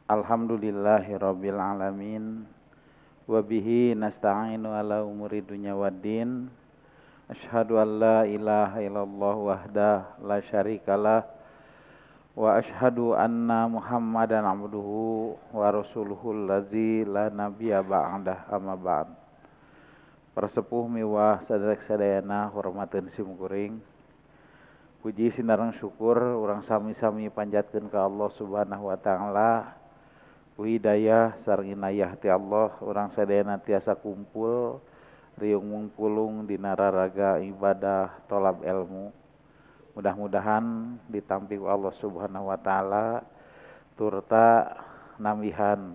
Alhamdulillahirabbil alamin wa bihi nasta'inu ala umuri dunya waddin. Asyhadu an la ilaha illallah wahdah la syarikalah wa asyhadu anna Muhammadan abduhu wa rasuluhu allazi la nabiyya ba'dah, amma ba'd. Para sepuh miwah saderek sadayana hormateun sim kuring. Puji sinareng syukur urang sami-sami panjatkeun ka Allah Subhanahu wa taala. Hidayah sareng inayah ti Allah urang sadayana tiasa kumpul riung mungpulung dina raraga ibadah tolab ilmu. Mudah-mudahan ditampi ku Allah Subhanahu wa taala turta nambihan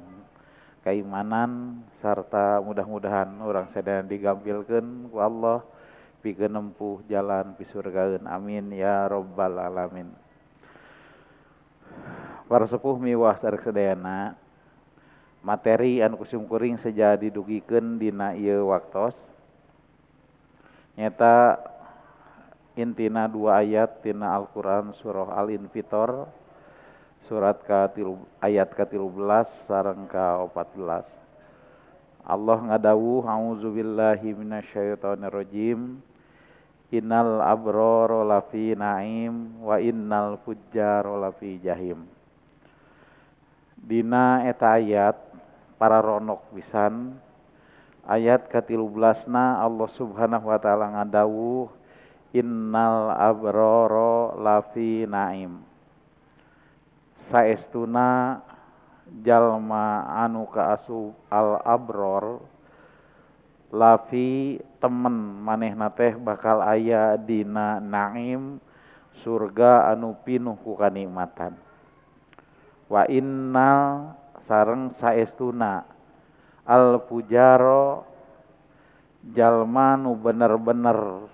keimanan sarta mudah-mudahan urang sadayana digampilkeun ku Allah pikeun nempuh jalan pisurgaeun. Amin ya rabbal alamin. Para sepuh miwah sareng sadayana, materi anu kusim kuring seja didugikeun dina ieu waktos nyata intina dua ayat tina Al-Qur'an surah Al-Infitor surat ka-3 ayat ka-13 sareng ka-14. Allah ngadawuh, a'udzubillahi minasyaitonirrajim, innal abrara lafi na'im wa innal fujjara lafi jahim. Dina eta ayat para ronok pisan ayat ka-13na Allah Subhanahu wa taala ngadawuh innal abrara lafi na'im. Saestuna jalma anu kaasup al abror lafi temen manehna teh bakal aya dina na'im, surga anu pinuh ku kanikmatan. Wa innal sareng saestuna al fujaro jalma nu bener-bener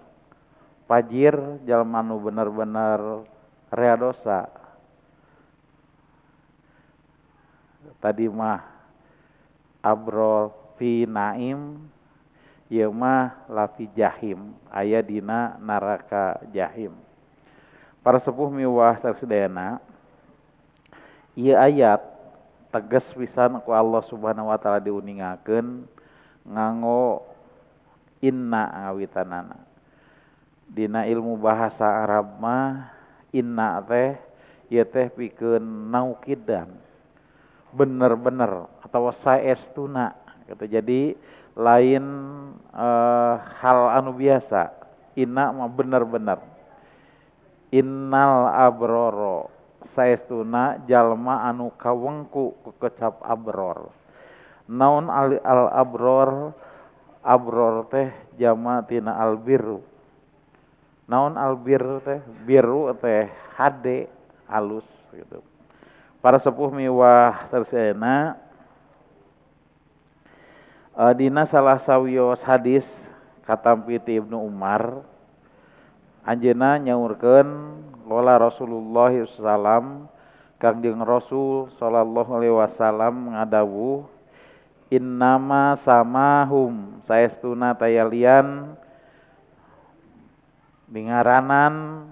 pajir, jalma nu bener-bener rea dosa. Tadi mah abrol fi naim, ieu mah lafi jahim, aya dina neraka jahim. Para sepuh miwah sadayana, ieu ayat tegas pisan ku Allah Subhanahu wa taala diuningakeun nganggo inna ngawitanana. Dina ilmu bahasa Arab mah inna teh ieu teh pikeun naukidan, bener-bener atau saestuna gitu. Jadi lain hal anu biasa, inna mah bener-bener. Innal abroro saestuna jalma anu kawengku ku kecap abror. Naon al abror? Abror teh jama tina albirru. Naon albir teh? Biru teh hade, alus gitu. Para sepuh miwah sadayana, dina salah sawios hadis katampi ti Ibnu Umar, anjeunna nyaurkeun qala Rasulullah sallam, Kangjeng Rasul sallallahu alaihi wasallam ngadawuh innama samahum saestuna tayalian dingaranan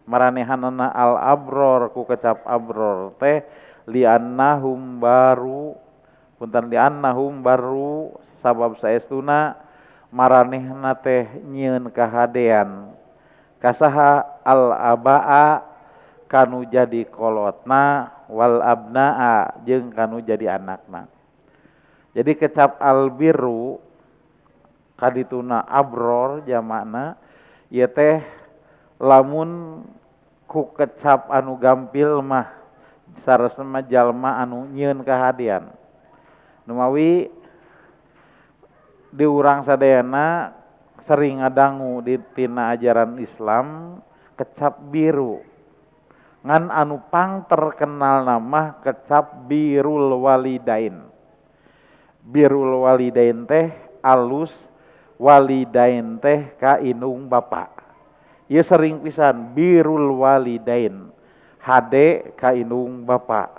maranehanana al abror ku kecap abror teh li'annahum baru punten li'annahum baru sabab saestuna maranehna teh nyieun kahadean kasaha al abaa kanu jadi kolotna wal abnaa jeung kanu jadi anakna. Jadi kecap albiru kadituna abror jamakna ieu teh lamun ku kecap anu gampil mah saresna mah jalma anu nyieun kahadean. Numawi di urang sadayana sering ngadangu di tina ajaran Islam kecap biru. Ngan anu pang terkenal nama kecap birul walidain. Birul walidain teh alus, walidain teh ka indung bapa. Ieu sering pisan birul walidain, hade ka indung bapa.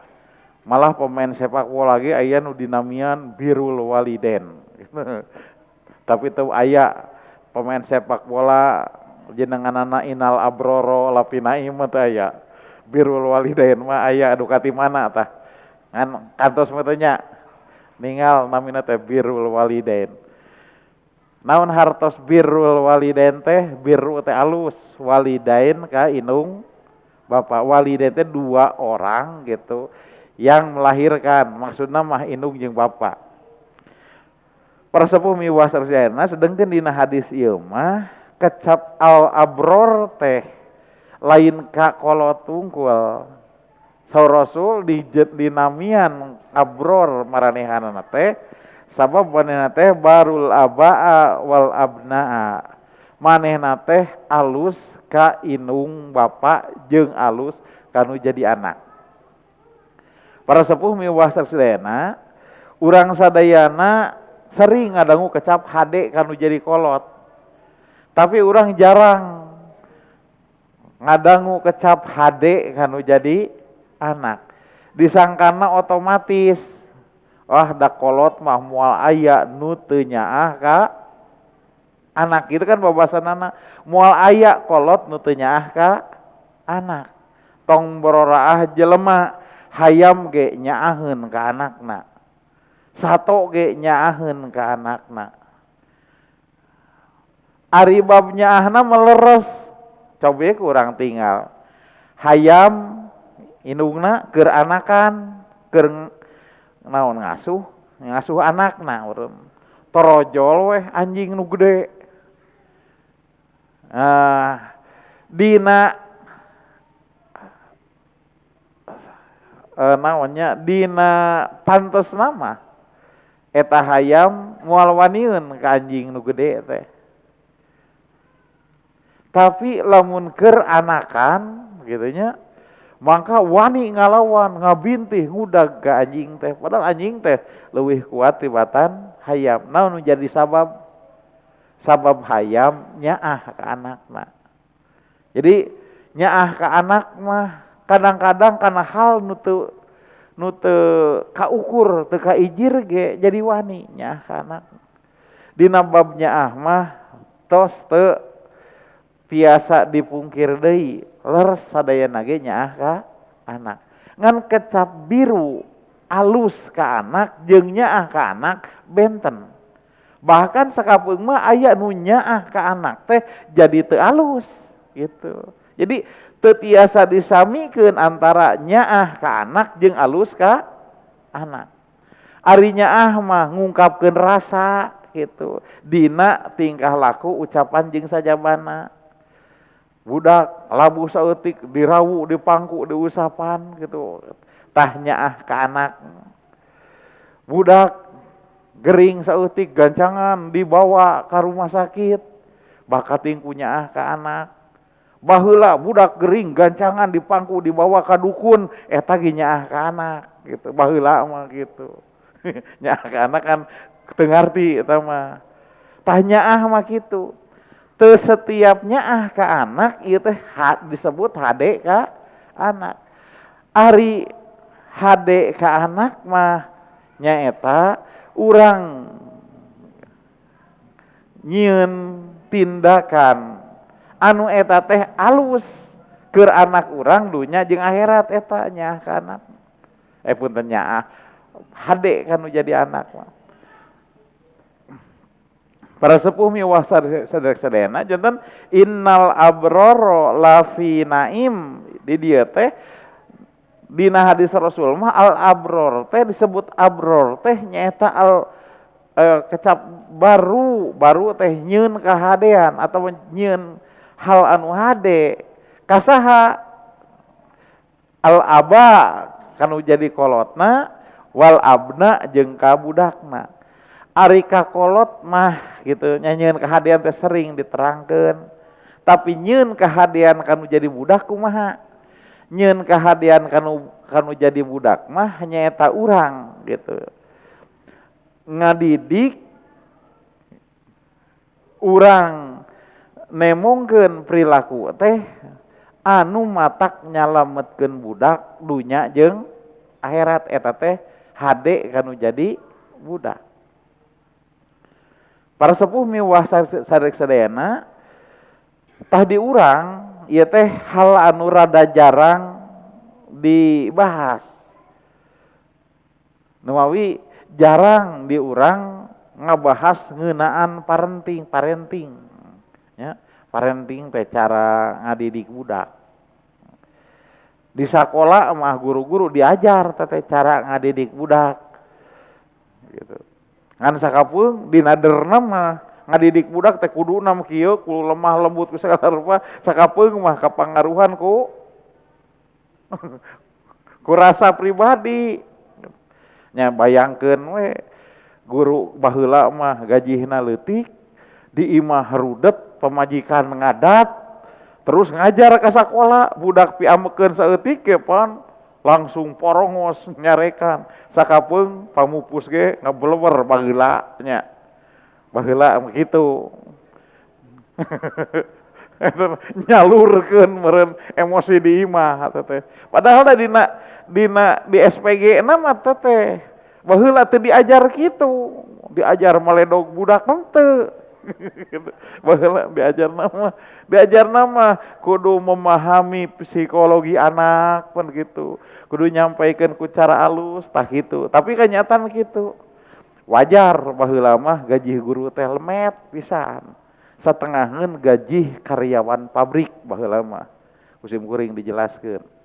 Malah pemain sepak bola ge aya nu dinamian birul walidain. Tapi teu aya pemain sepak bola jenenganana inal abroro lafi naim teh aya. Birul walidain mah aya anu kati mana tah. Ngan kantos mah teh nya ningal namina teh birrul walidain. Naon hartos birrul walidain teh? Birru teh alus, walidain ka indung bapak, walidain teh dua orang gitu yang melahirkan, maksudna mah indung jeung bapak. Para sepuh miwah sarjana sedengkeun dina hadis ieu mah kecap al abror teh lain ka kolot tungkul. Saur Rasul dinamian abror maranehanana teh sabab manehna teh barul abaa wal abnaa. Manehna teh alus ka indung bapa jeung alus kanu jadi anak. Para sepuh miwah sadayana, urang sadayana sering ngadangu kecap hade kanu jadi kolot. Tapi urang jarang ngadangu kecap hade kanu jadi anak. Disangkana otomatis wah da kolot mah moal aya nu teu nyaah ka anak, itu kan babasanana moal aya kolot nu teu nyaah ka anak. Tong bororaah jelema hayam ge nyaaheun ka anakna, sato ge nyaaheun ka anakna. Ari bab nyaahna meleres, cobe ku urang tinggal hayam indungna keur anakan, keur naon ngasuh anakna urang torojol weh anjing nu gede. Dina naonnya dina pantes nama eta hayam moal waniun ka anjing nu gede teh. Tapi lamun keur anakan gitu nya, maka wani ngalawan ngabintih ngudag ka anjing teh, padahal anjing teh leuwih kuat tibatan hayam. Naon nu jadi sabab? Sabab hayam nyaah ka anakna. Jadi nyaah ka anak mah kadang-kadang kana hal nu teu kaukur, teu kaijir ge jadi wani nyaah ka anak. Dina bab nyaah mah tos teu tiasa dipungkir deui, leres sadayana ge nyaah ka anak. Ngan kecap biru alus ka anak jeung nyaah ka anak benten. Bahkan sakapeung mah aya nu nyaah ka anak teh jadi teu alus gitu. Jadi teu tiasa disamikeun antara nyaah ka anak jeung alus ka anak. Ari nyaah mah ngungkapkeun rasa gitu dina tingkah laku ucapan jeung sajabana. Budak labuh saeutik dirawu dipangku diusapan gitu, tah nyaah ka anak. Budak gering saeutik gancangan dibawa ka rumah sakit, bakating ku nyaah ka anak. Baheula budak gering gancangan dipangku dibawa ka dukun, eta ge nyaah ka anak gitu. Baheula mah gitu. Nyaah ka anak kan teu ngarti eta mah. Tah nyaah mah kitu. Teu setiap nyaah ka anak ieu teh disebut hade ka anak. Ari hade ka anak mah nyaeta urang nyieun tindakan anu eta teh alus keur anak urang dunya jeung akhirat, eta nyaah ka anak. Punten nyaah hade kanu jadi anak mah. Para sepuh miwah sadayana janten innal abroro lafi naim. Di dieu teh dina hadis Rasul mah al abror teh disebut abror teh nyaeta al kecap baru teh nyieun kahadean atau nyieun hal anu hade kasaha al aba kanu jadi kolotna wal abna jeung ka budakna. Ari ka kolot mah gitu nyieun kahadean teh sering diterangkeun, tapi nyieun kahadean kanu jadi budak kumaha? Nyieun kahadean kanu jadi budak mah nyaeta urang gitu. Ngadidik urang nemongkeun perilaku teh anu matak nyalametkeun budak dunya jeung akhirat, eta teh hade kanu jadi budak. Para sepuh miwah sadek sadayana tah di urang ieu teh hal anu rada jarang dibahas. Nuawi jarang di urang ngabahas ngeunaan parenting ya, parenting teh cara ngadidik budak. Di sakola mah guru-guru diajar teh cara ngadidik budak gitu. Ngan sakapeung dina derna mah ngadidik budak teh kuduna mah kieu, kudu lemah lembut ku sagala rupa, sakapeung mah kapangaruhan ku ku rasa pribadi. Nya bayangkeun we guru baheula mah gajihna leutik, di imah rudet, pamajikan ngadat, terus ngajar ka sakola, budak piamekeun saeutik ge pan langsung porongos nyarekan, sakapeung pamupus ge ngabelewer baheula nya. Baheula mah kitu. Nyalurkeun meureun emosi di imah teh. Padahal da dina di SPG na mah teh baheula teu diajar kitu, diajar maledog budak henteu. Baheula diajar nama kudu memahami psikologi anak pun gitu, kudu nyampaikan ku cara alus tah gitu. Tapi kenyataan gitu, wajar baheula mah gaji guru teh lemet pisan, satengaheun gaji karyawan pabrik baheula mah. Musim kuring dijelaskeun.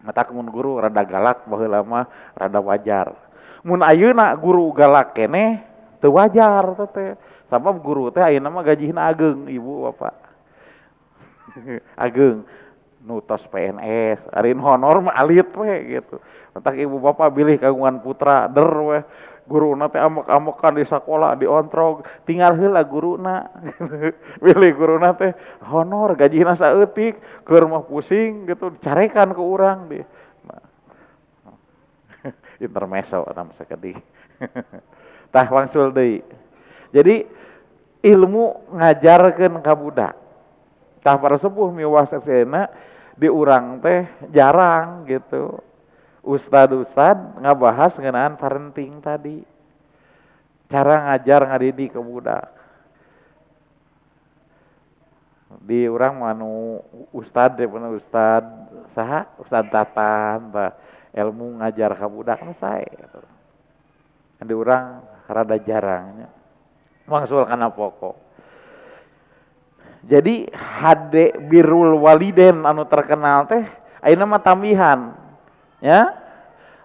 Matak mun guru rada galak baheula mah rada wajar. Mun ayeuna guru galak keneh teu wajar teh. Sabab guru teh ayeuna mah gajihna ageng ibu bapak. Ageng nu tos PNS, ari honor mah alit we gitu. Matak ibu bapak bilih kagungan putra der we guruna teh amok-amokan di sakola diontrog, tinggal heula guruna. Bilih guruna teh honor gajihna saeutik, keur mah pusing gitu dicarekan ku urang di. Nah. Intermezzo eta mah sakedik. Tah wangsul deui. Jadi ilmu ngajarkeun ka budak. Tah para sepuh miwah saksena di urang teh jarang gitu. Ustad-ustad ngabahas ngeunaan parenting tadi. Cara ngajar ngadidik ke budak. Di urang mah nu ustad teh pun ustad saha? Ustad Tatan tah ilmu ngajar ka budak mah sae gitu. Di urang rada jarang nya. Wangsul kana pokok. Jadi hade birrul waliden anu terkenal teh ayeuna mah tambihan ya.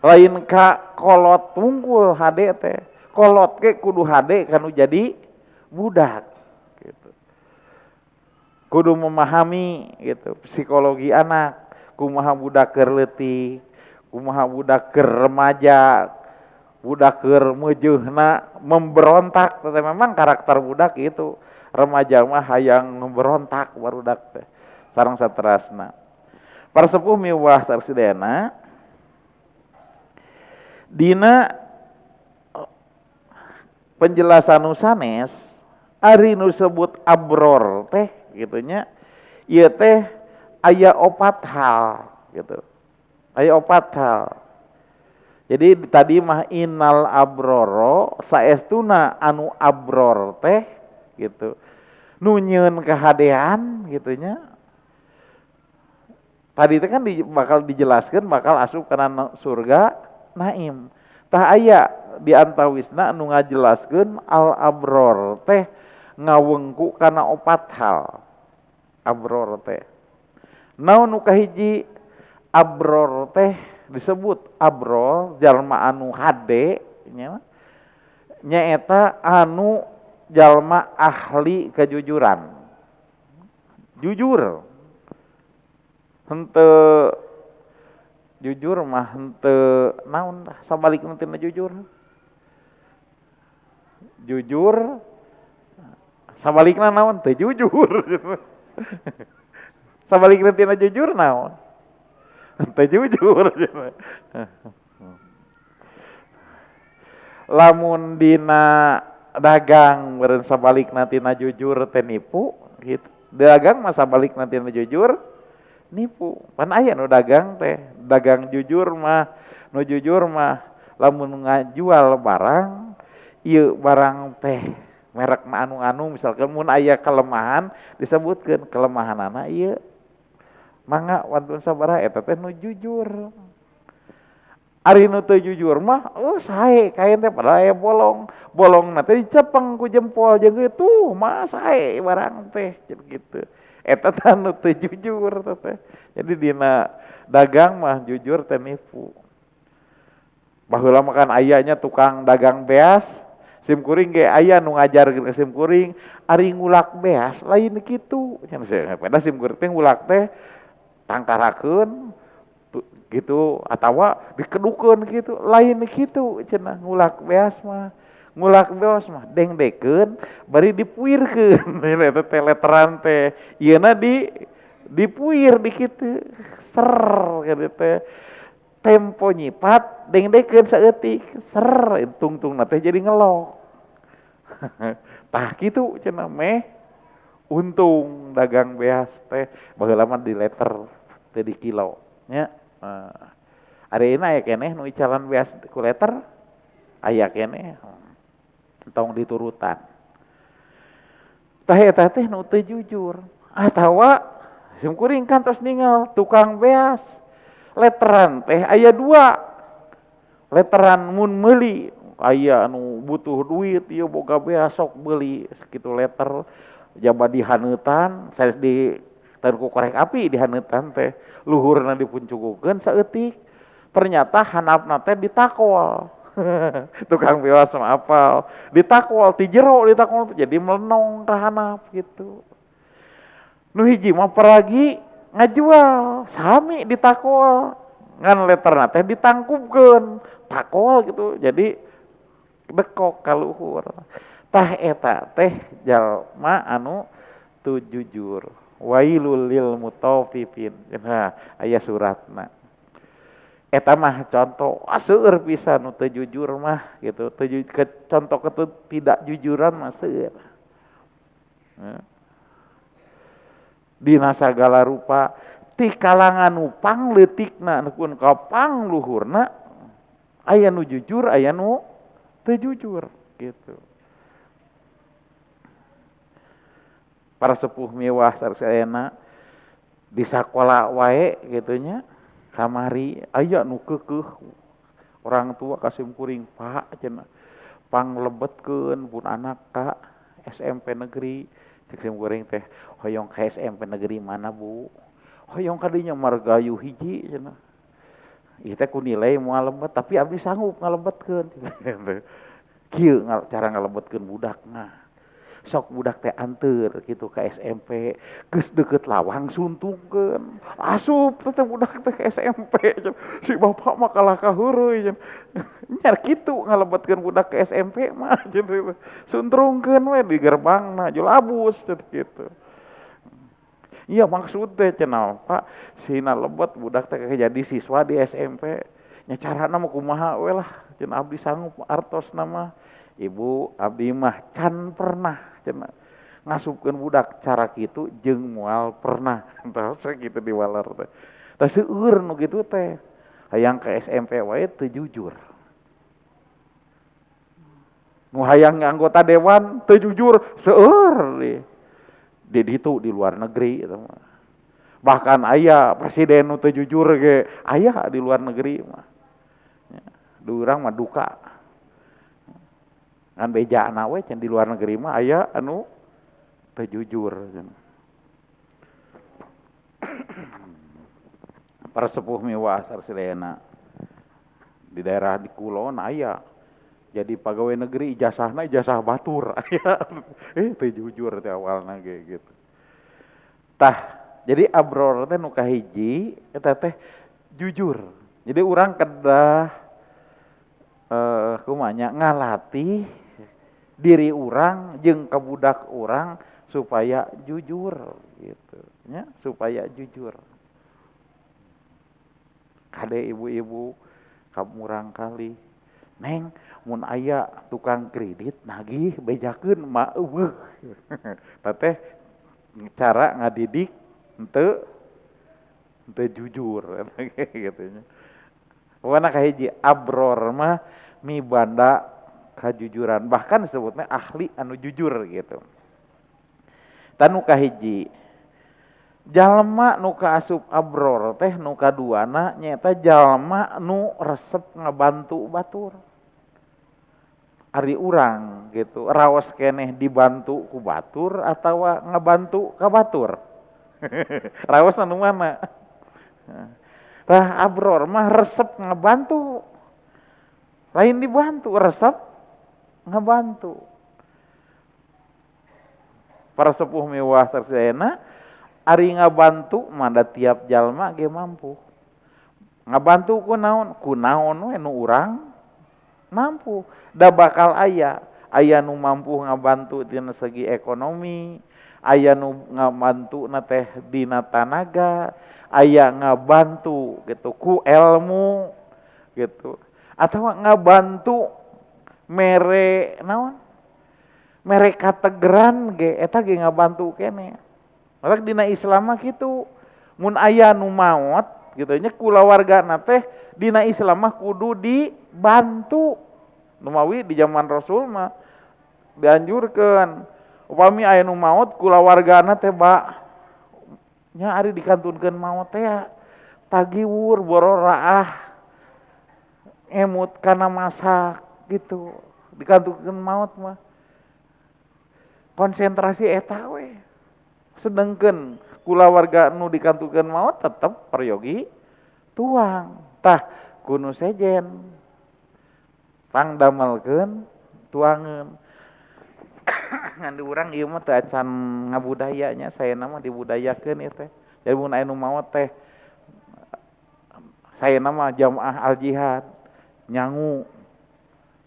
Lain ka kolot wungkul hade teh. Kolot ge kudu hade kanu jadi budak gitu. Kudu memahami gitu psikologi anak, kumaha budak keur leutik, kumaha budak keur remaja, budak keur meujeuhna memberontak. Teh memang karakter budak itu. Remaja mah hayang memberontak barudak teh. Sareng saterasna. Para sepuh miwah sarsidena dina penjelasan nu sanes ari nu sebut abror teh gitu nya ieu teh aya opat hal gitu. Aya opat hal. Jadi tadi mah innal abroro saestuna anu abror teh gitu. Nu nyieun kahadean gitu nya. Tadi teh kan bakal dijelaskeun bakal asup kana surga naim. Tah aya di antawisna anu ngajelaskeun al abror teh ngawengku kana opat hal. Abror teh. Naon nu kahiji abror teh disebut abror jalma anu hade nya nyaeta anu jalma ahli kejujuran. Jujur. Henteu jujur mah henteu naon sabalikna tina jujur. Jujur sabalikna naon teu jujur. Sabalikna tina jujur naon? Teu jujur. Lamun dina dagang meureun sabalikna tina jujur teh nipu gitu. Dagang mah sabalikna tina jujur nipu. Pan aya nu dagang teh, dagang jujur mah, nu jujur mah lamun ngajual barang, ieu barang teh merek anu-anu misalkan mun aya kelemahan disebutkeun kelemahanana ieu. Mangga wantun sabaraha eta teh nu jujur. Ari nu teu jujur mah oh sae kain teh padahal aya bolong. Bolongna teh dicepeng ku jempol jeung kitu mah sae barang teh gitu. Eta teh nu teu jujur teh. Jadi dina dagang mah jujur teh nipu. Baheula mah kan aya nya tukang dagang beas, sim kuring ge aya nu ngajar ke sim kuring, ari ngulak beas lain kitu. Cenah pada sim kuring teh ngulak teh tangkarakeun gitu atawa dikedukeun gitu, lain kitu cenah ngulak beas mah. Ngulak beas mah dengdekeun bari dipuirkeun. Eta teh letteran teh ieuna dipuir di kitu ser kitu teh. Tempo nyipat dengdekeun saeutik ser tungtungna teh jadi ngelok. Tah kitu cenah meh untung dagang beas teh baheula mah di letter teh di kilo nya. Ayeuna aya keneh nu icalan beas ku letter aya keneh entong diturutan. Tah eta teh nu teu jujur. Atawa sim kuring kan tos ningal tukang beas letteran teh aya dua. Letteran mun meuli aya anu butuh duit ieu boga beas sok beuli sakitu letter jaba dihaneutan sanes di ku korek api dihaneutan teh luhurna dipuncukukeun saeutik ternyata hanapna teh ditakol. Tukang beas mah apal ditakol ti jero ditakol jadi melenong ka hanap gitu. Nu hiji mah paragi ngajual sami ditakol ngan letterna teh ditangkupkeun takol gitu jadi bekok ka luhur. Tah eta teh jalma anu teu jujur. Wailul lil mutaffifin. Nah, aya suratna. Eta mah contoh seueur pisan nu teu jujur mah gitu. Teu contoh ketidakjujuran mah seueur. Dina sagala rupa ti kalangan nu pangleutikna nu pun ka pangluhurna aya nu jujur aya nu teu jujur gitu. Para sepuh miwah sareng di sakola wae gitu nya kamari aya nu keukeuh orang tua ka sim kuring Pak cenah panglebetkeun pun anak ka SMP negeri. Cek sim kuring teh hoyong ka SMP negeri mana Bu? Hoyong ka dinya Margayu hiji cenah. Ieu teh ku nilai moal lebet tapi abdi sanggup ngalebetkeun. Kieu cara ngalebetkeun budak mah. Sok budak teh anteur gitu ke SMP, geus deukeut lawang suntungkeun. Asup teh budak teh ke SMP. Si bapak mah kalah ka heureuy. Nya kitu ngalebetkeun budak ke SMP mah gitu. Suntrungkeun we di gerbangna julabus gitu. Iya maksud teh cenah Pak, sina lebet budak teh jadi siswa di SMP. Nya carana mah kumaha we lah, cenah abdi sanggup artosna mah. Ibu abdi mah can pernah cenah ngasupkeun budak cara kitu jeung moal pernah. Tah sakitu diwaler teh. Tah seueur nu kitu teh. Hayang ke SMP wae teu jujur. Nu hayang anggota dewan teu jujur seueur di ditu di luar negeri eta mah. Bahkan aya presiden nu teu jujur ge aya di luar negeri mah. Nya, urang mah duka. Ngan bejana we can di luar negeri mah aya anu teu jujur. Para sepuh miwah sarsilena di daerah di kulon aya jadi pegawai negeri ijazahna ijazah batur aya. Teu jujur teh awalna ge gitu. Tah, jadi abror teh nu kahiji eta teh jujur. Jadi urang kedah kumanya ngalatih diri urang jeung ka budak urang supaya jujur gitu nya, supaya jujur. Kade ibu-ibu ka murang kali neng mun aya tukang kredit nagih bejakeun ma eueuh. Teh cara ngadidik henteu jujur gitu nya. Pokona kahiji abror mah mibanda kajujuran, bahkan disebutnya ahli anu jujur gitu. Tanu kahiji Jalma nu kaasup abror teh nu kaduana nyaeta jalma nu resep ngabantu batur. Ari urang gitu raos keneh dibantu ku batur atawa ngabantu ka batur. Raos anu mana? Tah abror mah resep ngabantu. Lain dibantu, resep ngabantu. Para sepuh miwah sarsena ari ngabantu mah da tiap jalma ge mampu. Ngabantu ku naon? Ku naon we nu urang mampu. Da bakal aya, aya nu mampu ngabantu dina segi ekonomi, aya nu ngabantu na teh dina tanaga, aya ngabantu gitu ku ilmu gitu. Atau ngabantu mere naon? Mere kategeran ge eta ge ngabantu keneh. Matak dina Islam mah kitu. Mun aya nu maot gitu nya kulawargana teh dina Islam mah kudu dibantu. Numawi di zaman Rasul mah dianjurkeun. Upami aya nu maot kulawargana teh ba nya ari dikantunkeun maot teh tagiwur bororaah emut kana masak gitu. Dikantunkeun maot mah konsentrasi eta we. Sedengkeun kulawarga nu dikantunkeun maot tetep peryogi tuang. Tah kunu sejen pangdamelkeun tuangeun. Ngan di urang ieu mah teu acan ngabudayanya, saena mah dibudayakeun ieu teh. Jadi mun aya nu maot teh saena mah jamaah al jihad nyangu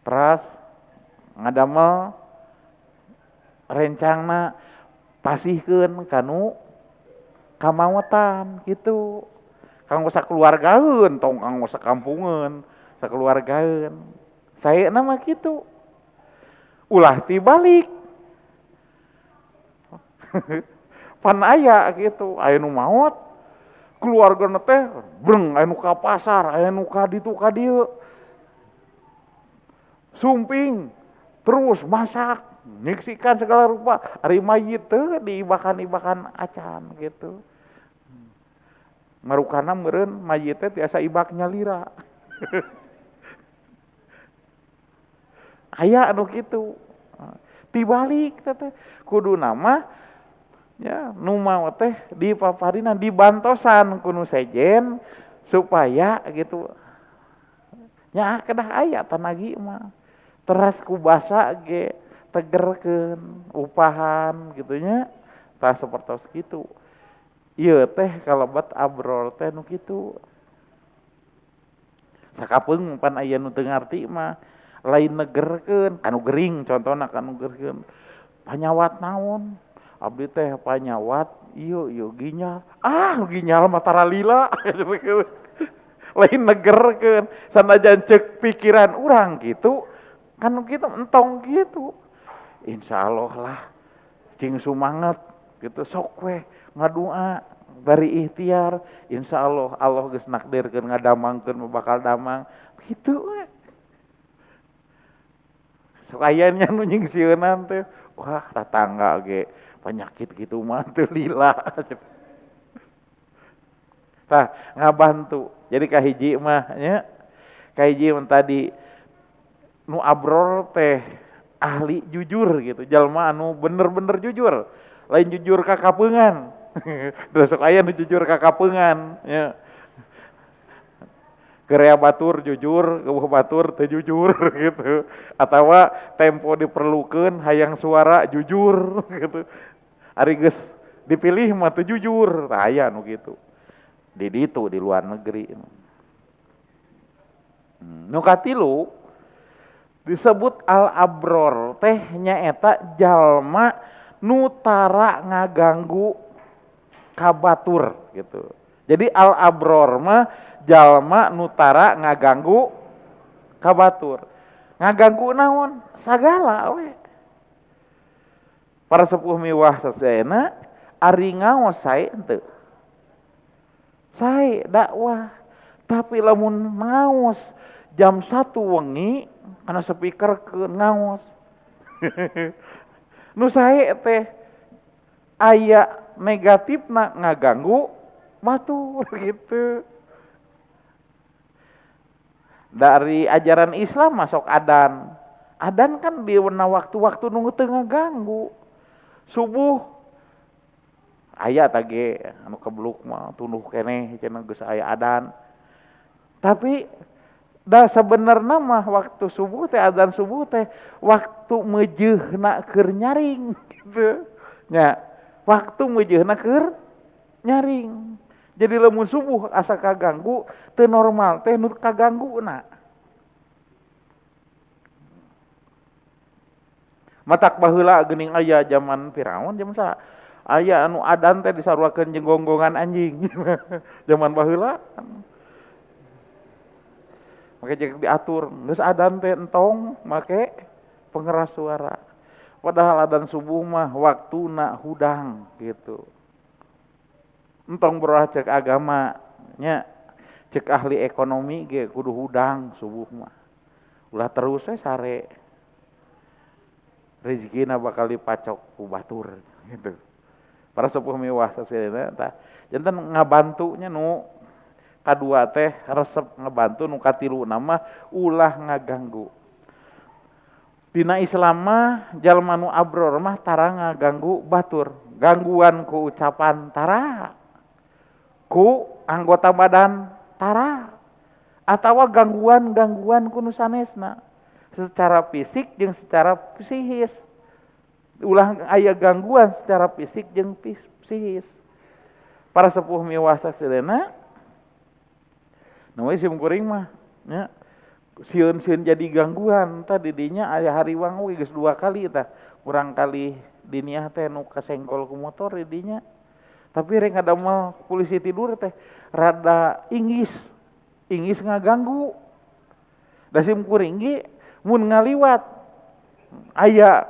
teras ngadamel rencangna pasihkeun kanu kamaotan kitu. Kanggo sakeluargaeun tong kanggo sakampungeun, sakeluargaeun. Saena mah kitu. Ulah tibalik. Pan aya kitu, aya nu maot keluargana teh breng aya nu ka pasar, aya nu ka ditu ka dieu. Sumping terus masak, nyiksikan segala rupa, ari mayit teh diibakan-ibakan acan gitu. Marukana meureun mayit teh tiasa ibak nyalira. Aya anu kitu. Tibalik teh kudu nama ya nu maot teh dipaparina dibantosan ku nu sejen supaya gitu. Nya kedah aya tanagi mah. Teras ku basa ge tegerkeun upahan gitu nya. Tah sapertos kitu. Ieu teh kalebet abror teh nu kitu. Sakapeung pan aya nu teu ngarti mah lain negerkeun kanu gering contona kanu gerkeun. Panyawat naon? Abdi teh panyawat ieu ieu ginjal. Ah ginjal mah tara lila. Lain negerkeun sanajan ceuk pikiran urang kitu kan kitu entong kitu. Insyaallah lah cing sumanget gitu sok we ngadua bari ikhtiar insyaallah Allah geus nakdirkeun ngadamangkeun bakal damang kitu we. Sok aya nya nu nyingsieunan teh wah tatangga ge penyakit kitu mah teu lila. Tah ngabantu. Jadi kahiji mah nya kahiji mah tadi nu abror teh ahli jujur gitu, jalma anu bener-bener jujur, lain jujur ka kapeungan. Terus sok aya nu jujur ka kapeungan nya. Gerea batur jujur, geuweuh batur teu jujur gitu. Atawa tempo diperlukeun hayang suara jujur gitu. Ari geus dipilih mah teu jujur, tah aya nu kitu. Di ditu di luar negeri. Nu katilu disebut al-abror teh nyaeta jalma nu tara ngaganggu ka batur gitu. Jadi al-abror mah jalma nu tara ngaganggu ka batur. Ngaganggu naon? Sagala we. Para sepuh miwah sasaena ari ngaos sae henteu. Sae dakwah. Tapi lamun ngaos jam 1 wengi kana speaker ke ngaos. Nu sae teh aya negatifna ngaganggu batur gitu. Dari ajaran Islam masuk adan. Adan kan di waktu-waktu nu teu ngaganggu. Subuh aya tage anu kebluk mah tunduh keneh cenah geus aya adan. Tapi da sebenarnya mah waktu subuh teh adan subuh teh waktu meujeuhna keur nyaring gitu. Nya, waktu meujeuhna keur nyaring. Jadi lamun subuh asa kaganggu teu normal teh nu kagangguna. Matak baheula geuning aya zaman Firaun zaman saha aya anu adan teh disaruakeun jeung gonggongan anjing. Zaman baheula. Make jeung diatur geus adan teh entong make pengeras suara. Padahal adan subuh mah waktuna hudang gitu. Entong berolah cek agama nya, cek ahli ekonomi ge kudu hudang subuh mah. Ulah terus we sare. Rezekina bakal dipacok ku batur gitu. Para sepuh miwah sasilina tah. Janten ngabantunya nu kadua teh resep ngebantu, nu katilu nama ulah ngaganggu. Dina Islam mah jalma nu abror mah tara ngaganggu batur. Gangguan ku ucapan tara, ku anggota badan tara, atawa gangguan-gangguan ku nu sanesna secara fisik jeung secara psikis. Ulah aya gangguan secara fisik jeung psikis. Para sepuh miwasa sadayana nu we sim kuring mah nya sieun-sieun jadi gangguan tah di dinya aya hariwang we geus 2 kali tah kurang kali diniah teh nu kasenggol ku motor di dinya. Tapi rek ngadamel polisi tidur teh rada inggis ngaganggu. Da sim kuring ge mun ngaliwat aya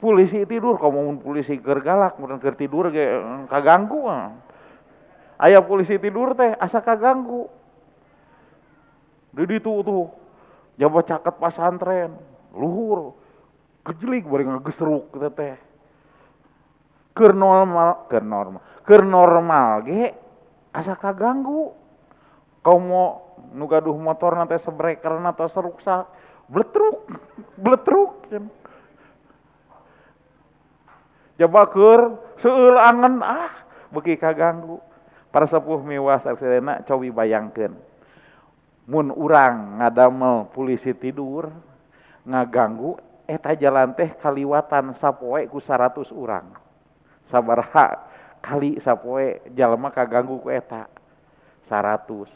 polisi tidur, komo mun polisi keur galak mun keur tidur ge kaganggu. Aya polisi tidur teh asa kaganggu. Di ditu tuh jaba caket pasantren luhur gejlig bari ngagesruk teh teh. Keur normal ge asa kaganggu. Komo nu gaduh motorna teh sebrekerna teh seruksak bletruk bletruk. Jaba keur seueul angen ah beuki kaganggu. Para sepuh miwas sadayana cobi bayangkeun mun urang ngadamel polisi tidur ngaganggu eta jalan teh kaliwatan sapoe ku 100 urang. Sabaraha kali sapoe jalma kaganggu ku eta 100.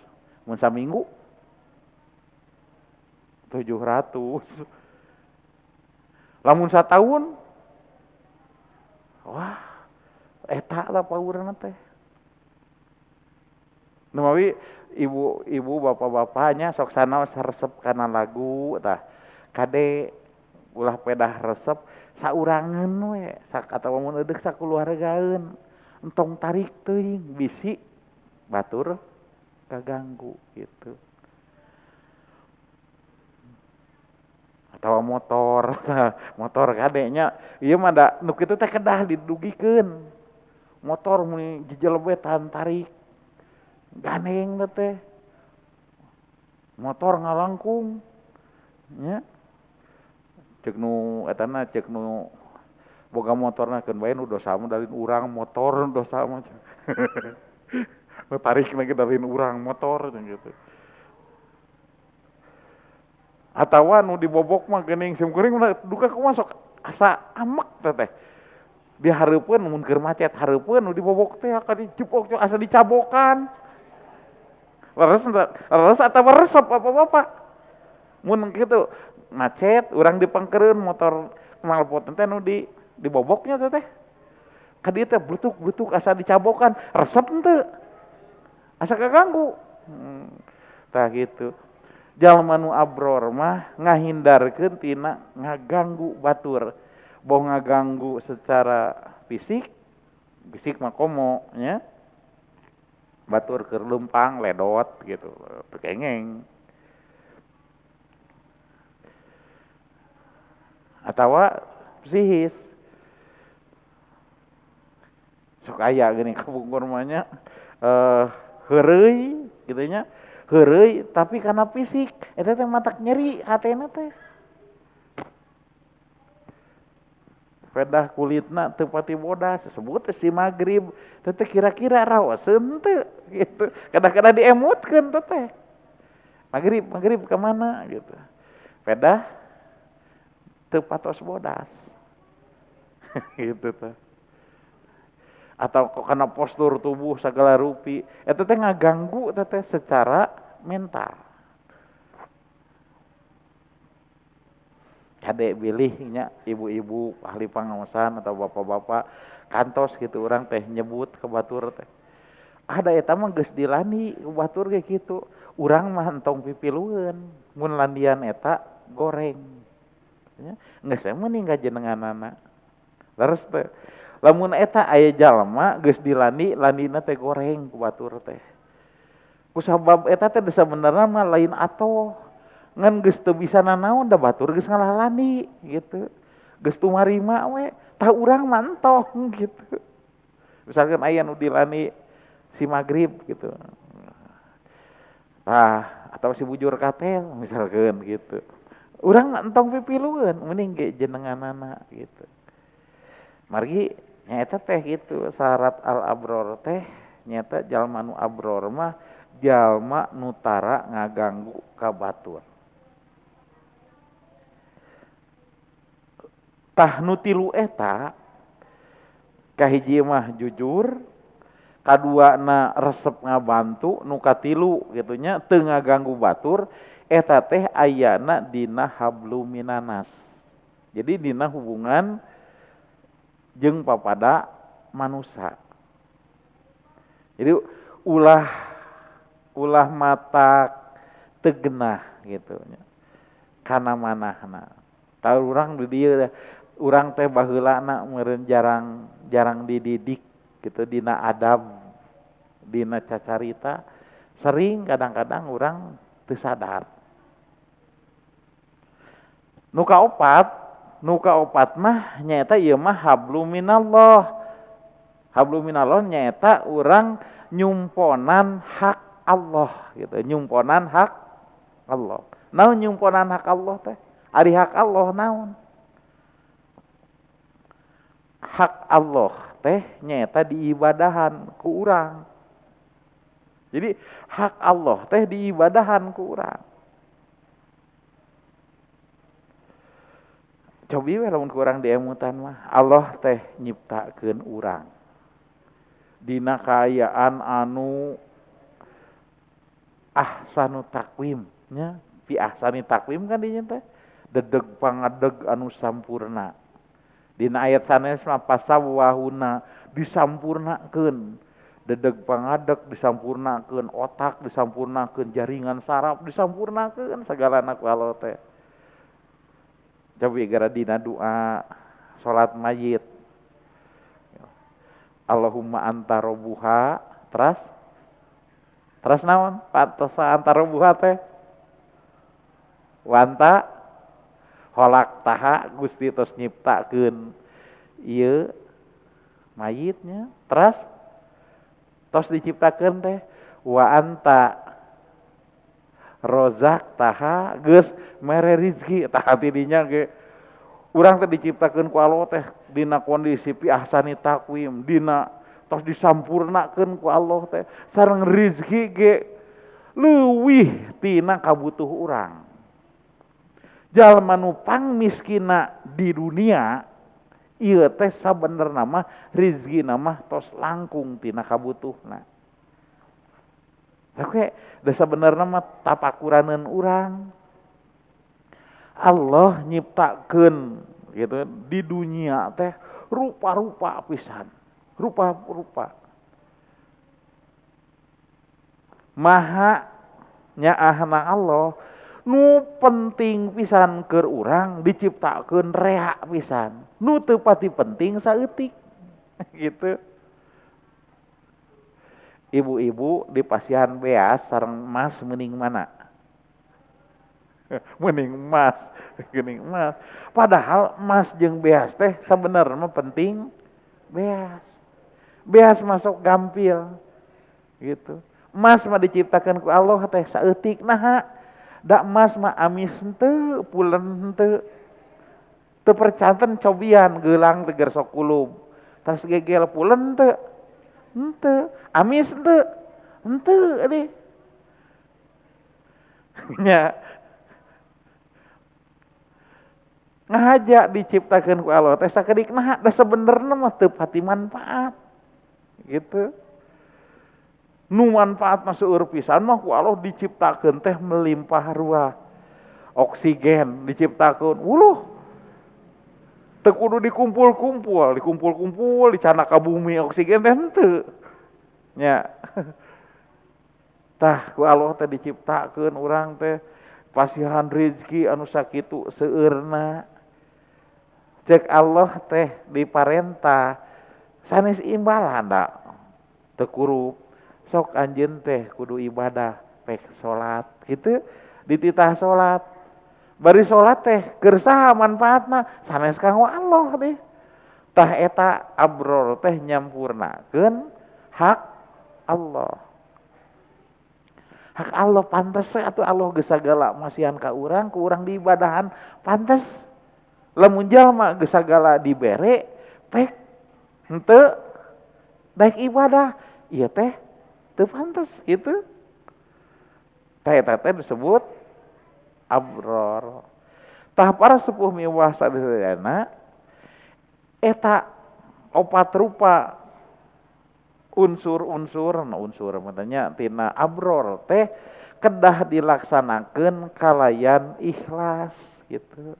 Mun saminggu 700. Lamun sataun wah eta lah paurna teh. Numawi ibu-ibu bapak-bapaknya sok sanaos resep kana lagu tah kade ulah pedah resep saurangan we sak atawa mun eudeuk sakuluargaeun entong tarik teuing bisi batur kaganggu gitu. Atawa motor motor kadenya ieu mah da nu kitu teh kedah didugikeun motor mun jejel we tahan tarik ganeng teh motor ngalangkung nya cek nu etana cek nu boga motorna keun bae nu dosa mah dalin urang motor dosa mah nu tarik lagi dalin urang motor gitu. Atawa nu dibobok mah geuning sim kuring duka kumaha sok asa amek teh di hareupeun mun keur macet hareupeun nu dibobok teh ka dicipok asa dicabokan. Leres atawa resep apa bapak mun kitu macet urang dipangkeureun motor knalpot teh nu di diboboknya teh ka dieu teh blutuk-blutuk asa dicabokan resep henteu asa kaganggu. Tah kitu jalma nu abror mah ngahindarkeun tina ngaganggu batur boh ngaganggu secara fisik fisik mah komo nya batur keur leumpang ledot gitu pekengeng atawa psikis. Sok aya geuning kapungkur mah nya heureuy kitu nya. Heureuy tapi kana fisik eta teh matak nyeri hatena teh. Pedah kulitna teu pati bodas sebut si magrib teh kira-kira raoseun teu gitu. Kadang-kadang diemutkeun teh. Magrib magrib ka mana gitu. Pedah teu patos bodas. Gitu teh. Atau karena postur tubuh segala rupi eta teh ngaganggu teh secara mental. Kade bilih nya ibu-ibu ahli pangaosan atau bapak-bapak kantos gitu urang teh nyebut ke batur teh. Ada eta mah geus dilani ku batur ge kitu. Urang mah entong pipilueun mun landian eta goreng. Nya geus meuning ka jenenganana. Leres teh. Lamun eta aya jalma geus dilandi, landina teh goreng ku batur teh. Kusabab eta teh sabenerna mah lain atoh. Ngan geus teu bisa nanaon da batur geus ngalalandi gitu. Geus tumarima we, tah urang mah entong gitu. Misalkan aya nu dilandi si magrib gitu. Tah, atau si bujur katel misalkan gitu. Urang mah entong pipilueun, mending ge jenenganana gitu. Margi nyaeta teh gitu syarat al-abror teh nyaeta jalma nu abror mah jalma nu tara ngaganggu ka batur. Tah nu tilu eta kahiji mah jujur, kaduana resep ngabantu, nu katilu kitu nya teu ngaganggu batur eta teh ayana dina hablum minanas. Jadi dina hubungan jeung papada manusia. Jadi ulah mata tegenah gitu nya. Kana manahna. Tah urang di dieu urang teh baheulana meureun jarang dididik gitu dina adab, dina cacarita, sering kadang-kadang urang teu sadar. Nu kaopat mah nyaeta ieu mah hablum minallah. Hablum minallah nyaeta urang nyumponan hak Allah gitu, nyumponan hak Allah. Naon nyumponan hak Allah teh? Ari hak Allah naon? Hak Allah teh nyaeta diibadahan ku urang. Jadi hak Allah teh diibadahan ku urang. Cobi we lamun ku urang diemutan mah, Allah teh nyiptakeun urang dina kaayaan anu ahsanu takwim nya, fi ahsani takwim kan dinya teh dedeg pangadeg anu sampurna. Dina ayat sanes mah pasawahuna disampurnakeun, dedeg pangadeg disampurnakeun, otak disampurnakeun, jaringan saraf disampurnakeun sagalana ku Allah teh. Cobi gara dina doa salat mayit. Allahumma anta robuha, teras naon? Pantosa anta robuha teh. Wanta holak taha Gusti tos nyiptakeun ieu mayitnya, teras tos diciptakeun teh wa anta rozak taha geus mere rizki tah tidinya ge urang teh diciptakeun ku Allah teh dina kondisi pi ahsani takwim dina tos disampurnakeun ku Allah teh sareng rizki ge leuwih tina kabutuh urang. Jalma nu pangmiskina di dunia ieu teh sabenerna mah rizkina mah tos langkung tina kabutuhna. Oke, da sabenerna mah tapakuraneun urang. Allah nyiptakeun gitu di dunia teh rupa-rupa pisan, rupa-rupa. Maha nyaahna Allah nu penting pisan keur urang diciptakeun rea pisan, nu teu pati penting saeutik gitu. Ibu-ibu di pasihan beas sareng emas mending mana? Mending emas, mending emas. Padahal emas jeung beas teh sabenerna mah penting beas. Beas masuk gampil gitu. Emas mah diciptakan ku Allah teh saeutik naha. Da emas mah amis henteu, pulen henteu. Teu percanten cobian geulang teh sok kulub. Tas gegel pulen teu. Henteu, amis henteu. Henteu deh. Nya. Ngahaja diciptakeun ku Allah teh sakedik naha da sebenerna mah teu pati manfaat. Gitu. Nu manfaat mah seueur pisan mah ku Allah diciptakeun teh melimpah ruah. Oksigen diciptakeun, uluh. Teu kudu dikumpul-kumpul, dikumpul-kumpul dicanak ka bumi oksigen teh henteu. Nya. Tah ku Allah teh diciptakeun urang teh pasihan rezeki anu sakitu seueurna. Cek Allah teh diparentah sanes imbalan da teu kurup. Sok anjeun teh kudu ibadah pek salat kitu dititah salat. Bari salat teh keur saha manfaatna sanes kanggo Allah deh. Tah eta abror teh nyampurnakeun hak Allah. Hak Allah pantes atuh Allah geus sagala masihan ka urang, ku urang diibadahan pantes. Lamun jalma geus sagala dibere pek henteu daek ibadah ieu teh teu pantes kitu. Tah eta teh disebut abror. Tah para sepuh miwah sadayana eta opat rupa unsur-unsur, nah unsur matanya tina abror teh kedah dilaksanakeun kalayan ikhlas gitu.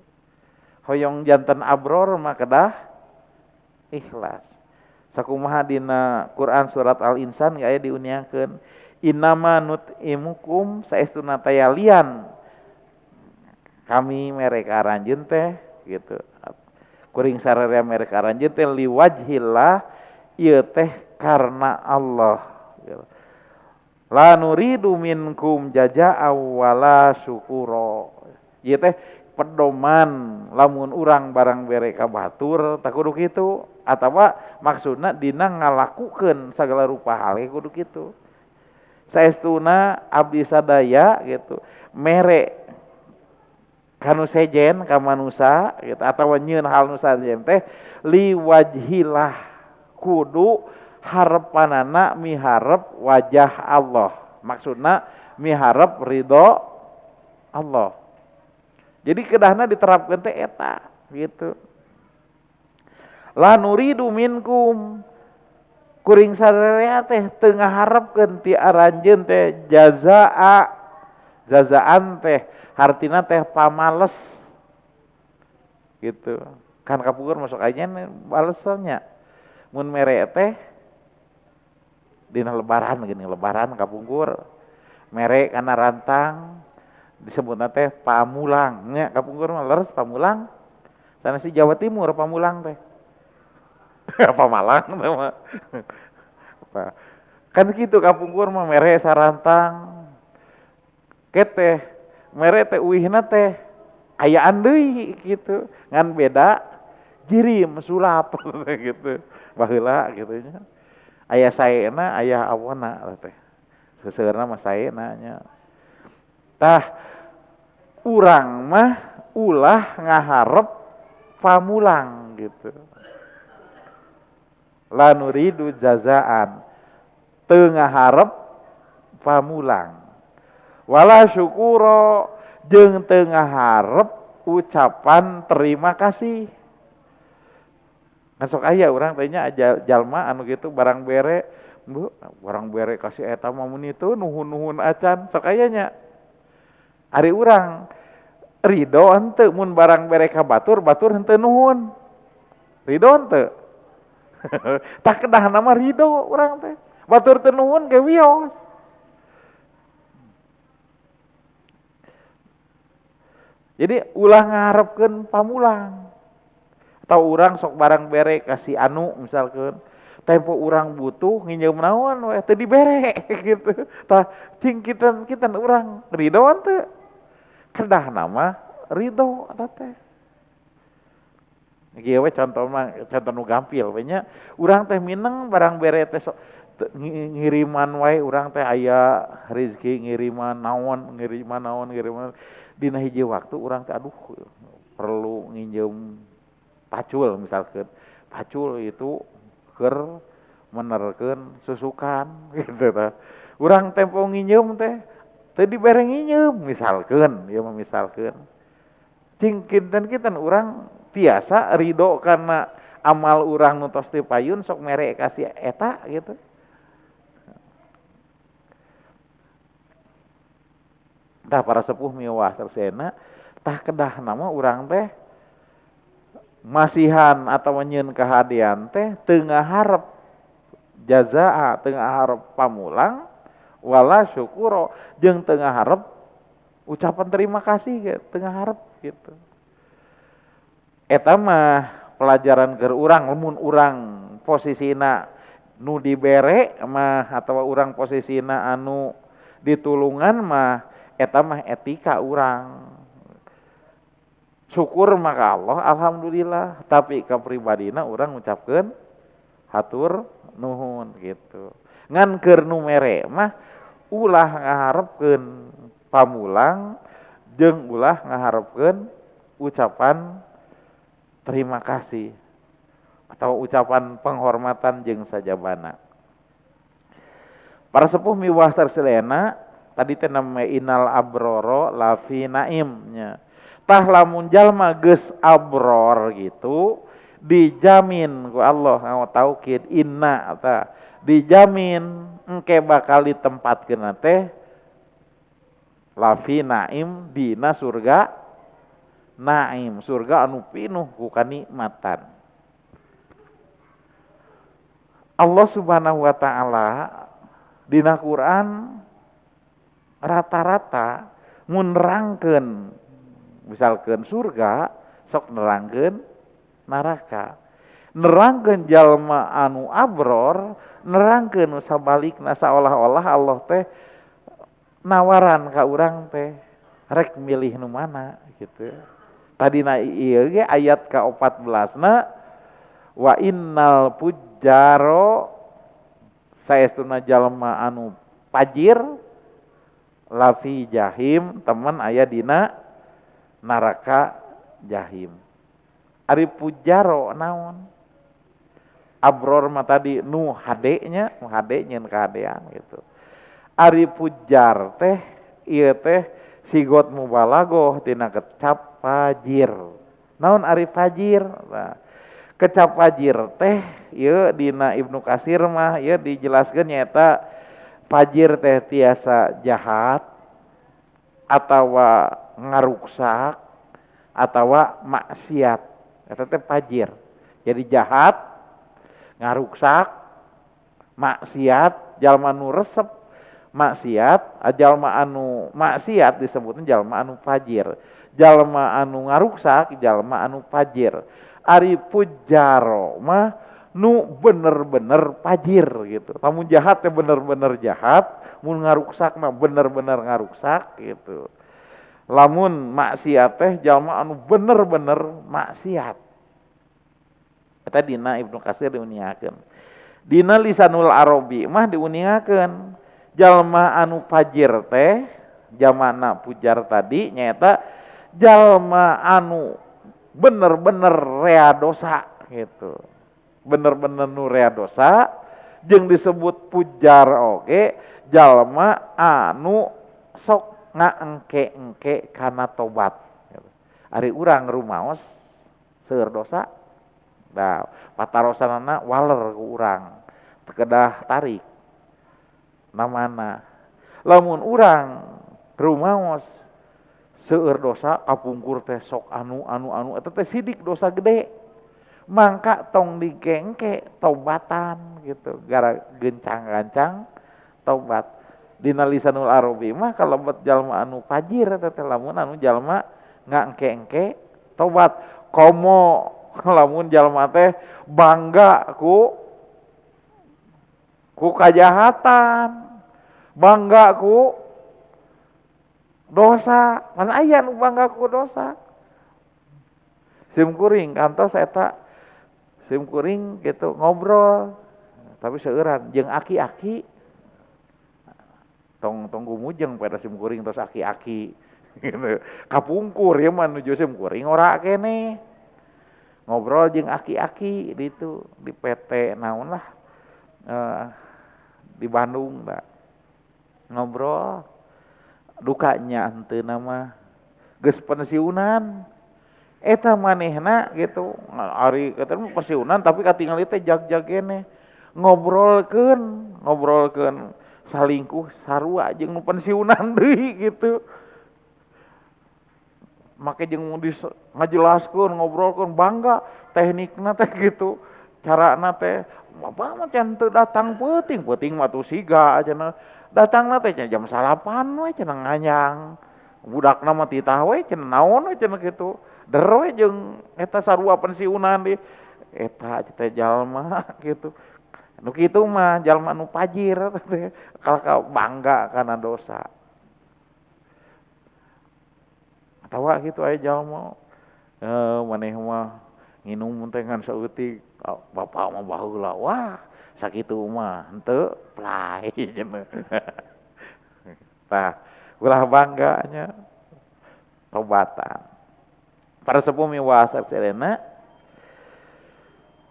Hoyong janten abror mah kedah ikhlas. Sakumaha dina Quran surat Al-Insan aya diuniakeun innama nut'imukum saestuna tayalian kami mere ka aranjeun teh gitu. Kuring sararea mere ka aranjeun teh liwajhillah ieu teh karena Allah. La nuridu minkum jazaa wala syukura. Ieu teh pedoman lamun urang barang bere ka batur tah kudu kitu atawa maksudna dina ngalakukeun sagala rupa hal ge kudu kitu. Saestuna abdi sadaya gitu mere kanu sejen ka manusa gitu atawa nyieun hal nu sajen teh liwajhillah kudu harepanana miharep wajah Allah. Maksudna miharep ridho Allah. Jadi kedahna diterapkeun teh eta gitu. La nuridu minkum kuring sararea teh teu ngaharepkeun ti aranjeun teh jazaa. Jazaan teh hartina teh pamales gitu. Kan kapungkur masuk aja balesannya. Mun mere teh dina lebaran gini, lebaran kapungkur mere kana rantang disebutna teh pamulang nya kapungkur mah leres pamulang. Sana si Jawa Timur pamulang teh. Pamalang teh mah. Kan kitu kapungkur mah mere sarantang. Keteh mere teh uihna teh ayaan deui gitu. Ngan beda jirim sulap gitu. Baheula kitu nya. Aya saena aya awona teh. Seuseurna mah saena nya. Tah urang mah ulah ngaharep pamulang gitu. La nuridu jazaan teu ngaharep pamulang. Wala syukuro jeung teu ngaharep ucapan terima kasih. Masuk aya urang teh nya jalma anu kitu barang bere, Bu, barang bere kasih eta mah mun itu nuhun-nuhun acan sok aya nya. Ari urang ridho henteu mun barang bere ka batur, batur henteu nuhun. Ridho henteu. Tah kedahna mah ridho urang teh. Batur teu nuhun ge wios. Jadi ulah ngaharepkeun pamulang. Atau urang sok barang bere kasih anu misalkeun tempo urang butuh nginjeum naon we teu dibere gitu. Tah cing kitan-kitan urang ridho teu. Kedahna mah ridho eta teh. Kieu we contoh mah, contoh nu gampil we nya. Urang teh mineng barang bere teh sok ngiriman wae urang teh aya rezeki ngiriman naon, ngiriman naon, ngiriman. Dina hiji waktu urang teh aduh perlu nginjem pacul misalkan. Pacul itu keur menerkeun susukan gitu tah. Urang tempo nginjem teh teu dibere nginjem misalkan, ieu mah misalkan. Cing kinten-kinten urang tiasa ridho karena amal urang nu tos teu payun sok mere ka si eta gitu. Tah para sepuh miwah sarsena tah kedah nama urang teh masihan atawa nyieun kahadean teh teu ngaharep jazaa, teu ngaharep pamulang wala syukuro jeung teu ngaharep ucapan terima kasih ge teu ngaharep gitu. Eta mah pelajaran keur urang lamun urang posisina nu dibere mah atawa urang posisina anu ditulungan mah eta mah etika urang. Syukur mah ka Allah alhamdulillah, tapi ka pribadina urang ngucapkeun hatur nuhun gitu. Ngan keur nu mere mah ulah ngaharepkeun pamulang jeung ulah ngaharepkeun ucapan terima kasih atau ucapan penghormatan jeung sajabana. Para sepuh miwah sarsilena tadi teh name innal abroro lafi naim nya. Tah lamun jalma geus abror gitu dijamin ku Allah ngao taukid inna tah dijamin engke bakal ditempatkeun teh lafi naim dina surga naim, surga anu pinuh ku kanikmatan. Allah Subhanahu wa taala dina Quran rata-rata mun nerangkeun misalkeun surga sok nerangkeun neraka, nerangkeun jalma anu abror, nerangkeun nu sabalikna saolah-olah Allah teh nawaran ka urang teh rek milih nu mana gitu. Tadina ieu ge ayat ka-14 na wa innal fujjaro saestuna jalma anu fajir lafi jahim teman aya dina neraka jahim. Ari pujaro naon? Abror mah tadi nu hade nya, nu hade nyeun kahadean gitu. Ari pujar teh ieu teh sigot mubalagoh tina kecap fajir. Naon ari fajir? Nah, kecap fajir teh ieu dina Ibnu Katsir mah ieu dijelaskeun nyaeta fajir teh tiasa jahat atawa ngaruksak atawa maksiat. Eta teh fajir. Jadi jahat, ngaruksak, maksiat, jalma nu resep maksiat, jalma anu maksiat disebutnya jalma anu fajir. Jalma anu ngaruksak, jalma anu fajir. Ari pujaro mah nu bener-bener fajir gitu. Lamun jahat teh bener-bener jahat, mun ngaruksak mah bener-bener ngaruksak gitu. Lamun maksiat teh jalma anu bener-bener maksiat. Eta dina Ibnu Katsir diuningakeun. Dina Lisanul Arabi mah diuningakeun jalma anu fajir teh jamana pujar tadi nyaeta jalma anu bener-bener rea dosa gitu. Bener-bener nu rea dosa jeung disebut pujar oge jalma anu sok ngaengke-engke kana tobat. Ari urang rumaos seueur dosa. Nah, patarosanana waler ku urang. Teu kedah tarik. Namana. Lamun urang rumaos seueur dosa kapungkur teh sok anu anu anu eta teh sidik dosa gede. Mangka tong digengke tobatan gitu. Gara gencang-gancang tobat. Dina Lisanul Arabi mah kalebet jalma anu fajir eta teh lamun anu jalma ngangke-engke tobat. Komo lamun jalma teh bangga ku kajahatan, bangga ku dosa. Mana aya nu bangga ku dosa? Sim kuring kantos eta sim kuring gitu ngobrol tapi seueuran jeung aki-aki. Tong tong gumujeng pada sim kuring tos aki-aki gitu. Kapungkur ieu mah nuju sim kuring ora keneh. Ngobrol jeung aki-aki ditu di PT naon lah di Bandung da. Ngobrol dukanya henteu mah geus pensiunan eta manehna gitu ari kata pensiunan tapi katingali teh jag-jag keneh ngobrolkeun salingkuh sarua jeung nu pensiunan deui gitu make jeung ngajelaskeun ngobrolkeun bangga teknikna teh gitu carana teh bapak mah can teu datang peuting mah tuh siga cenah datangna teh jam 9 we cenah nganyang budakna mah titah we cenah naon we cenah kitu der we jeung eta sarua pensiunan di eta teh jalma gitu nu kitu mah jalma nu pajir teh kalaka bangga kana dosa atawa kitu aya jalma maneh mah nginum teh ngan saeutik bapak mah baheula wah sakitu mah henteu play cenah. Tah ulah bangganya tobatan. Para sepuh miwah sarena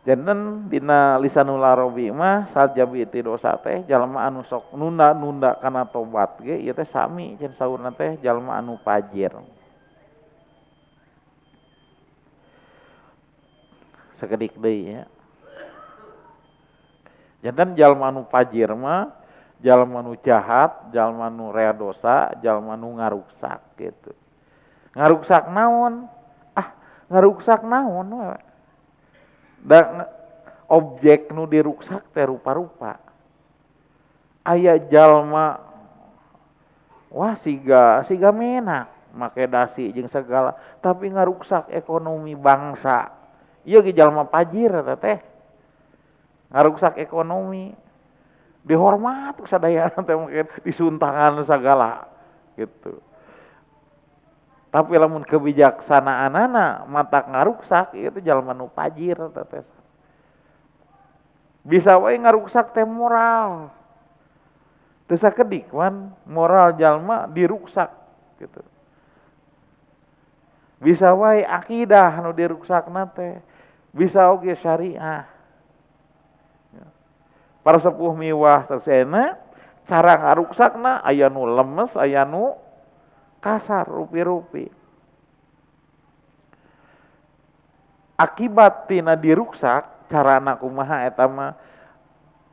janten dina lisanul arabi mah sajabi ti dosa teh jalma anu sok nunda-nunda kana tobat ge ieu teh sami cenah saurna teh jalma anu pajir. Sakedik deui ya. Janten jalma anu pajir mah jalma nu jahat, jalma nu rea dosa, jalma nu ngaruksak gitu. Ngaruksak naon? Ah, ngaruksak naon we. Da objek nu diruksak teh rupa-rupa. Aya jalma wah siga menak make dasi jeung segala, tapi ngaruksak ekonomi bangsa. Ieu ge jalma pajir eta teh. Ngaruksak ekonomi dihormat sadayana teh mungkin disuntangan segala gitu. Tapi lamun kebijaksanaanana matak ngaruksak itu jalma nu pajir eta teh. Bisa wae ngaruksak teh moral. Teu sakedik wan moral jalma diruksak gitu. Bisa wae akidah nu diruksakna teh, bisa oge syariah. Para sepuh miwah sesena cara ngaruksakna aya nu lemes aya nu kasar rupi-rupi. Akibat tina diruksak carana kumaha eta mah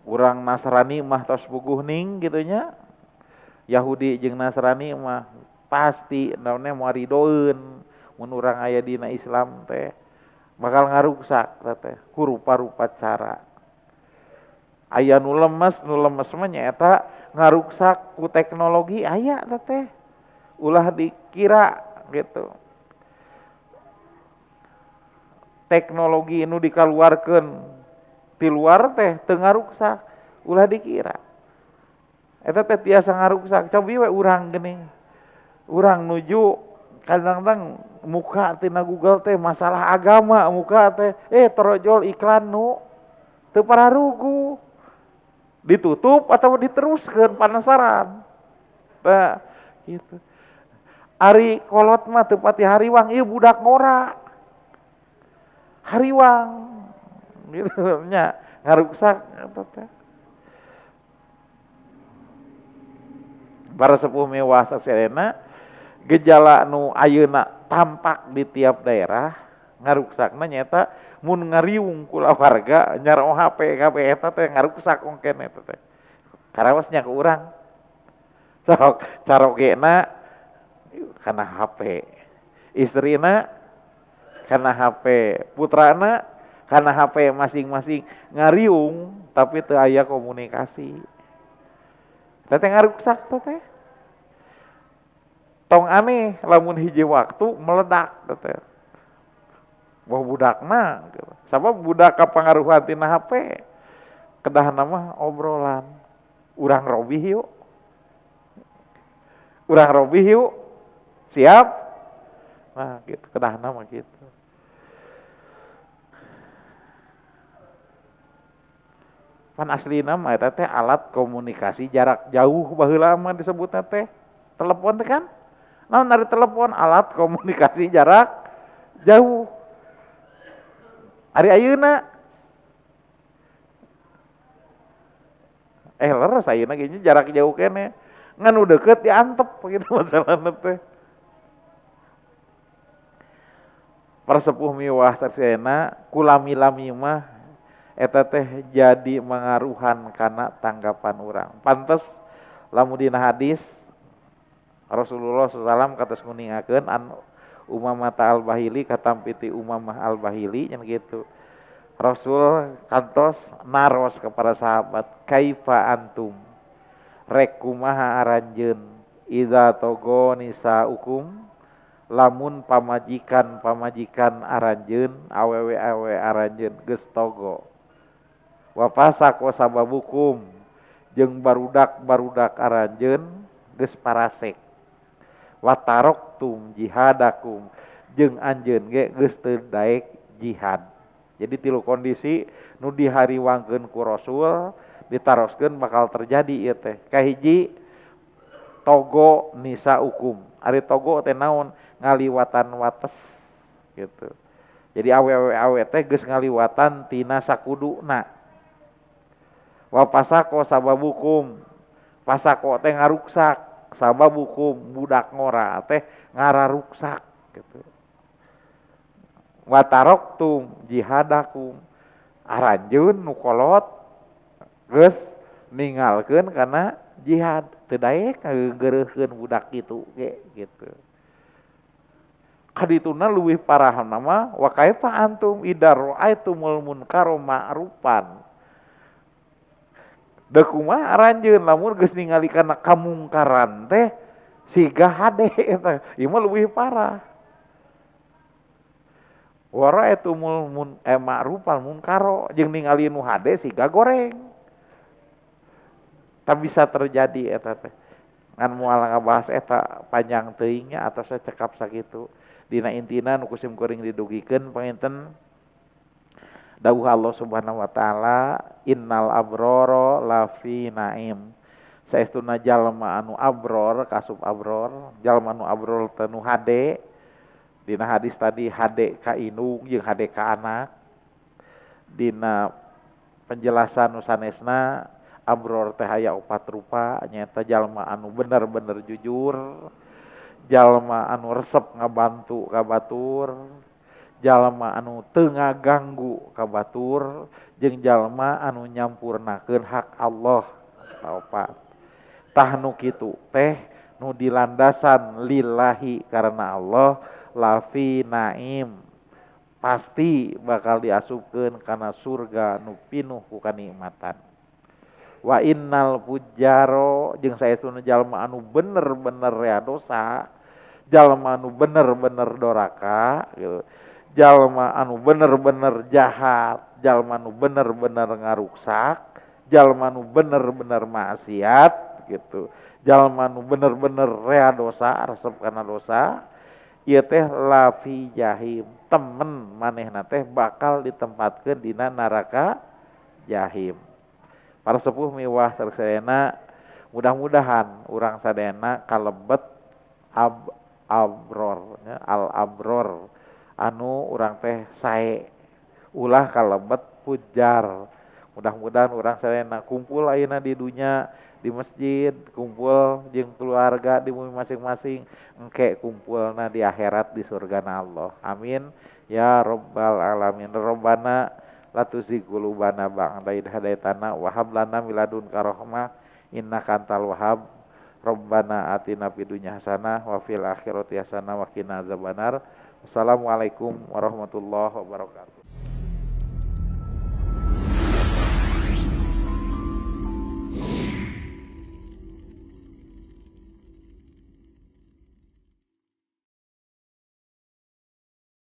urang Nasrani mah tos puguh ning kitu nya. Yahudi jeung Nasrani mah pasti naonnya moal ridoeun mun urang aya dina Islam teh bakal ngaruksak teh ku rupa-rupa cara. Aya nu lemes mah nyaeta ngaruksak ku teknologi aya teh. Ulah dikira gitu. Teknologi nu dikaluarkeun ti luar teh teu ngaruksak, ulah dikira. Eta teh tiasa ngaruksak, cobi we urang geuning. Urang nuju kadang-kadang muka tina Google teh masalah agama muka teh torojol iklan nu teu pararugu. Ditutup atau diteruskan penasaran. Nah, gitu. Ari kolot mah teu pati hariwang ieu budak ngora. Hariwang gitu nya ngaruksak eta teh. Para sepuh mewah saserena gejala nu ayeuna tampak di tiap daerah ngaruksakna nyaeta mun ngariung kulawarga nyarong HP kabeh eta teh ngaruksak ongken eta teh. Karawas nya ku urang. Sok carogena kana HP. Istrina kana HP, putrana kana HP masing-masing ngariung tapi teu aya komunikasi. Teh ngaruksak teh. Tong aneh lamun hiji waktu meledak teh. Wah budakna gitu. Sabab budak kapangaruhan tina HP. Kedahna mah obrolan. Urang robih yuk. Urang robih yuk. Siap? Nah gitu, kedahna mah gitu. Pan aslina mah eta teh alat komunikasi jarak jauh baheula mah disebutna teh. Telepon teh kan? Naon ari telepon alat komunikasi jarak jauh. Ari ayeuna leres ayeuna ge jarak jauh keneh. Ngan nu deukeut diantep gitu masalahna teh. Persepuh miwah saksena kulami-lami mah eta teh jadi mangaruhan kana tanggapan urang. Pantes lamun dina hadis Rasulullah SAW katos nguningakeun an Umamah al-Bahili katampi ti Umamah al-Bahili nya kitu. Rasul kantos naros kepada sahabat, kaifa antum? Rek kumaha aranjeun idza togo nisaukum lamun pamajikan-pamajikan aranjeun awewe-awewe aranjeun geus togo. Wa fasaqo sababukum jeung barudak-barudak aranjeun geus parasek. Wa taroktum jihadakum jeung anjeun ge geus teu daek jihad. Jadi tilu kondisi nu dihariwangkeun ku Rasul ditaroskeun bakal terjadi ieu teh. Kahiji togo nisaukum. Ari togo teh naon? Ngaliwatan wates gitu. Jadi awewe-awe teh geus ngaliwatan tina sakuduna. Wa fasaqo sababukum. Fasaqo teh ngaruksak, sababukum budak ngora teh ngararuksak gitu. Wa taroktum jihadakum. Aranjeun nu kolot geus ninggalkeun kana jihad, teu daek ngageureurkeun budak kitu ge gitu. Kadituna leuwih parah nama wa kaifa antum idza ra'aitumul munkara ma'rufan. Deuk kumaha aranjeun lamun geus ningali kana kamungkaran teh siga hade eta, ieu mah leuwih parah. Wa ra'aitumul ma'rufan munkaro jeung ningali nu hade siga goreng. Tak bisa terjadi eta teh. Ngan moal ngabahas eta panjang teuing nya atos cekap sakitu. Dina intina nu kusim kuring didugikeun panginten dawuh Allah Subhanahu wa taala innal abrara lafi naim. Saestuna jalma anu abror kasup abror, jalma anu abror teh nu hade. Dina hadis tadi hade ka indung jeung hade ka anak. Dina penjelasan nu sanesna abror teh aya opat rupa nyaeta jalma anu bener-bener jujur, jalma anu resep ngabantu ka batur, jalma anu teu ngaganggu ka batur, jeung jalma anu nyampurnakeun hak Allah. Opat. Tah nu kitu teh nu dilandasan lillahi karena Allah lafi naim pasti bakal diasupkeun kana surga nu pinuh ku kanikmatan. Wa innal fujjaro jeung saestuna jalma anu bener-bener rea dosa, jalma anu bener-bener doraka gitu, jalma anu bener-bener jahat, jalma anu bener-bener ngaruksak, jalma anu bener-bener maksiat gitu, jalma anu bener-bener rea dosa, resep kana dosa, ieu teh lafi jahim, temen manehna teh bakal ditempatkeun dina neraka jahim. Para sepuh miwah sadayana mudah-mudahan urang sadayana kalebet abror nya, al abror anu urang teh sae ulah kalebet pujar. Mudah-mudahan urang sadayana kumpul ayeuna di dunya di masjid, kumpul jeung keluarga di bumi masing-masing, engke kumpulna di akhirat di surgana Allah. Amin ya rabbal alamin. Rabbana la tuzigh qulubana ba'da idh hadaitana wa hab lana min ladunka rahmah innaka antal wahhab. Rabbana atina fid dunya hasanah wa fil akhirati hasanah wa qina azabannar. Wassalamualaikum warahmatullahi wabarakatuh.